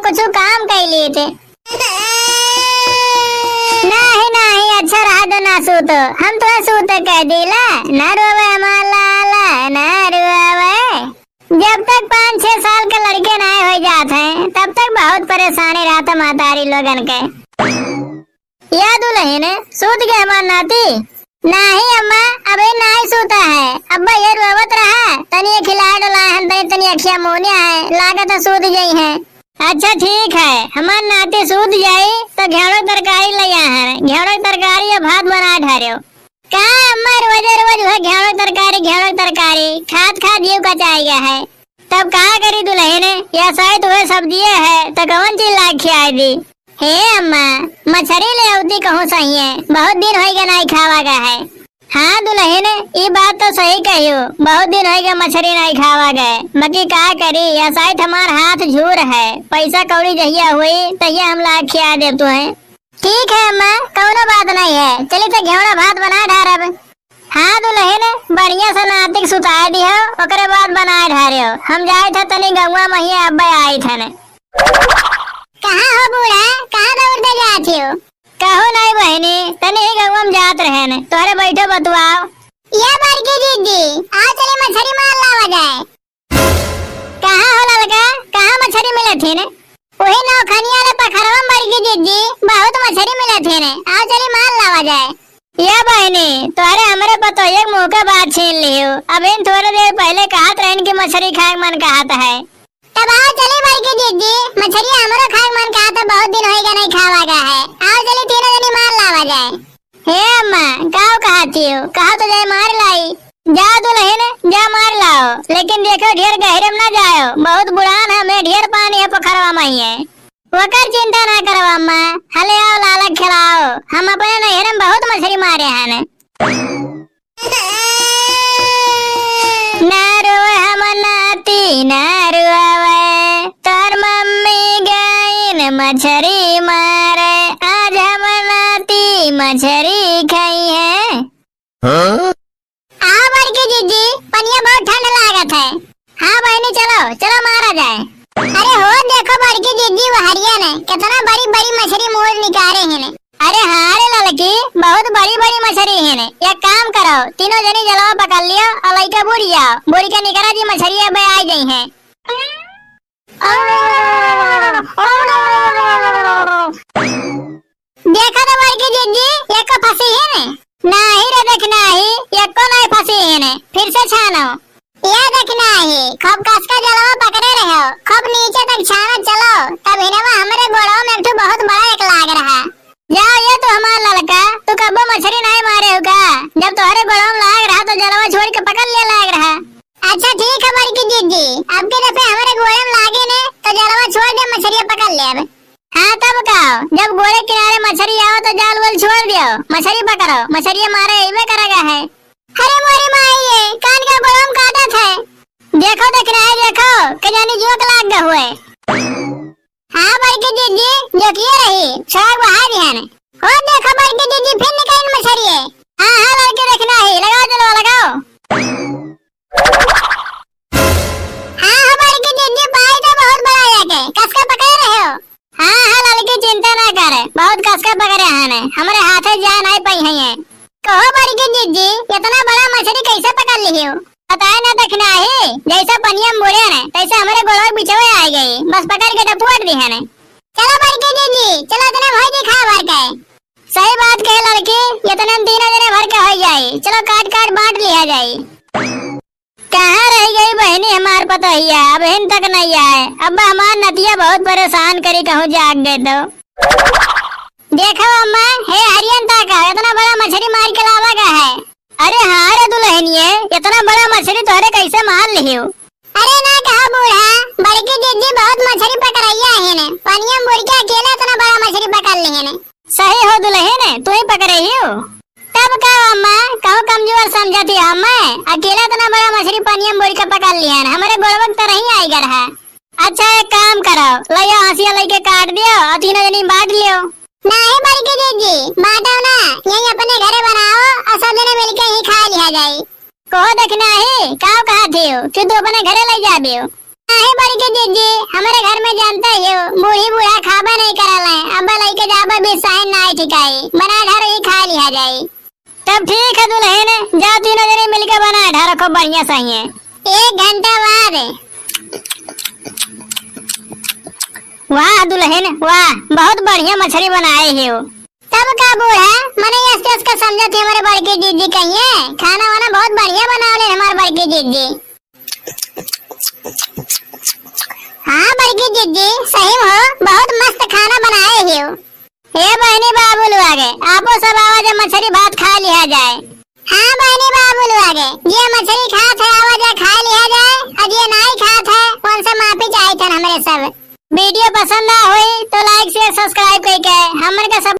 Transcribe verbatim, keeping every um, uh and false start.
कुछ काम कइ लेते। नाही, नाही, अच्छा रहा दो, ना सूतो। हम तोहे सूते कह दीला, ना रोवे हमार लाला, ना रोवे। जब तक पाँच छह साल के लड़के नाय हो जात हैं, तब तक बहुत परेशानी रहत है महतारी लोगन के। या दुलहिन, सूत गए हमार नाती? नाही अम्मा, अबे नाही सूता है। अब्बा ये रोवत रहा, तनी ये खिलाए डुलाए हम, तनी, तनी अखिया मोनिया है, लागत है सूत गई हैं। अच्छा ठीक है, हमार नाती सूत जाई तो घेवड़ा तरकारी ले आ है, घेवड़ा तरकारी या भात बना ढारियो। का अम्मा रोजे रोज वह घेवड़ा तरकारी, घेवड़ा तरकारी खात खात जीव कचाई गया है। तब का करी दुलहिन, या साइत वह सब्जिए है तो कौन चीज लाग खियाए दी? हे अम्मा, मछरी ले अउती कहूँ सही है, बहुत दिन होइगा नाई खावा गा है। हाँ दुलहिन, ई बात तो सही कहियो, बहुत दिन होइगा मछरी नाई खावा गए, बाकी का करी, या साइत हमार हाथ झूर है, पैसा कौड़ी जहिया हुई तहिया हम लाग खिया देब तुहे। ठीक है अम्मा, कौनो बात नहीं है, चली तो घेवड़ा भात बना ढारब। हाँ दुलहिन, बढ़िया से नातिक सुताए दिहो, ओकरे बाद बनाए ढारियो। हम जाइत ह तनी गौवा महिया अब्बे आइत हन। कहाँ हो बूढ़ा, कहाँ दौड़ दे जात हो? कहूँ नहीं बहिनी, तनी ही गौवा में जात रहेन, तोहरे बैठो बतुआओ। ये बड़की दीदी, आओ चली मछरी मार लावा जाए। कहाँ हो ललका, कहाँ मछरी मिलत हिन? वही नौखनिया रे पखरवा में बड़की दीदी, बहुत मछरी मिलत हिन, आओ चली मार लावा जाए। या बहिनी, तोहरे हमरे पतोहिया के मुँह के बात छीन लियो। अबहिन थोड़े देर पहिले कहत रहिन कि मछरी खाए के मन कहत है। तब आओ चली बड़की दीदी, मछरी हमरो खाए के मन कहत है, बहुत दिन होइगा नहीं खावा गा है। आओ चली तीनों जनी मार लावा जाए। हे अम्मा, काव कहत हियो? कहा तो जाए मार लाई। जा दुलहिन, जा मार लाओ, लेकिन देखो ढेर गहिरे में ना जाओ, बहुत बुढ़ान है, मैं ढेर पानी है पोखरवा में ही है। ओकर चिंता ना करो अम्मा, हले आओ लालक खिलाओ, हम अपने नैहर में बहुत मछरी मारे हन। ना रोवे हम नाती ना रोवे, तोर मम्मी गईन मछरी मारे, आज हम नाती मछरी खाई है। हाँ? आओ बड़की जीजी, पनिया बहुत ठंड लागत है। हाँ बहिनी, चलो, चलो मारा जाए। अरे हो, देखो बड़की जीजी, वो हरिया ने कितना बड़ी बड़ी मछरी मोर निकारे हैं ने। अरे हाँ रे ललकी, बहुत बड़ी बड़ी मछरी हैं ने। एक काम करो, तीनों जनी जलवा पकड़ लियो और लइका बूड़ जाओ, बूड़ के निकरा जी मछरी अब आ गई हैं। देखो तो बड़की जीजी, एको फंसी है ने? नाही रे, देख नाही, एको नाही फंसी है ने। फिर से छानो। ये देख नाही, खूब कस के जलवा पकड़े रहो, खूब नीचे तक छानो चलो, तब हिनवा हमरे गोड़वा में एक ठो बहुत बड़ा एक लाग रहा। जाओ ये तो हमार ललका, तू कब्बो मछरी नाही मारे हो का? जब तोहरे गोड़वा में लाग रहा तो जलवा छोड़ के पकड़ ले लाग रहा। अच्छा ठीक है बड़की जीजी, अब के दफे हमरे गोड़े में लागे ने तो जलवा छोड़ दे, मछरिया पकड़ लेब। हाँ तब का, जब गोड़े किनारे मछरी आओ तो जाल वाल छोड़ दियो, मछरी पकड़ो, मछरिया मारे अइबे करेगा है। अरे मोरी माई ये, कान का गोड़वा में काटत है। देखो देखना है, देखो, के जानी जोक लाग गए हुए। हाँ बड़की जीजी, जोकिए रही, छाग बहा दिहन। हो देखो बड़की जीजी, फिर निकाल मछरिए। हाँ हाँ लड़के देखना है, लगाओ जलवा लगाओ। हाँ, हमारे के जीजी पाई तो बहुत बड़ा है के, कस के पकड़े रहे हो। हाँ, हाँ, लड़की चिंता ना करे, बहुत कस के पकड़े हैं ने, हमरे हाथे जा नहीं पाई हैं ये। कहो बड़की जीजी, इतना बड़ा मछली कैसे पकड़ ली हो? बताए ना देखना है, जैसे पनिया में बुड़े ने, तैसे हमारे गोड़वा के बिचवे आ गई, बस पकड़ के डपवाट दी है ने। चलो बड़की जीजी, चलो इतने भाई दिखा भर के। सही बात कहे लड़की, इतने में तीनों जने भर के हो जाई, चलो काट काट बांट लिया जाई। कहाँ रह गई बहिनी हमार पतोहिया, अबहिन तक नहीं आए। अब हमार नतिया बहुत परेशान करी, कहूँ जाग गए तो। देखो अम्मा, हे हरियन ताका, इतना बड़ा मछली मार के लावा गा है। अरे हाँ रे दुलहनिये, इतना बड़ा मछली तोहरे कैसे मार लिहियो? अरे ना कहा बूढ़ा, बड़की जीजी बहुत मछली पकड़ैया है ने, पनिया में बुड़ के अकेले इतना बड़ा मछली पकड़ ली है ने। सही हो दुलहिन, तू ही पकड़े ही हो। तब का अम्मा, कहूँ कमजोर समझत ही अम्मा, अकेला इतना बड़ा मछली पनिया में बुड़ के पकड़ लिहन, हमरे गोड़वा के तरही आई गड़ है। अच्छा एक काम करो, लइयो हंसिया लइके काट दियो और तीनों जनी बांट लियो। नाही बड़की जीजी, बांटो ना, यही अपने घरे बनाओ और सब जने मिलके ही खा लिया जाए। कहो देखना ही, काव कहा थियो कि तू अपने घरे ले जाबियो। नहीं बड़की जिज्जी, हमरे घर में जानते ही हो, बूढ़ी बूढ़ा खाबे नहीं करल है। अब लइके जाबे बिसाइन नाई ठिकाई, बना ढार ही खा लिहा जाई। तब ठीक है दुलहिन, जा तीनों जने मिलके बना ढार खूब बढ़िया सही है। एक घंटा बाद। वाह दुलहिन वाह, बहुत बढ़िया मछरी बनाए ही हो। तब का बूढ़ा, मने यस यस का समझत ही हमरे बड़की जिज्जी कहिए, खाना वाना बहुत बढ़िया बनावले हमार बड़की जिज्जी। हाँ बड़की जिज्जी, सही में हो, बहुत मस्त खाना बनाए ही हो। ए बहनी बाबू लोग, आपो सब आवा जा, मछरी भात खा लिहा जाए। हाँ बहनी बाबू लोग, जे मछरी खात है आवा जा खा लिहा जाए, और जे नाई खात है उनसे माफी चाहित है हमरे सब। वीडियो पसंद आ होई तो like share subscribe करके हमरे का सब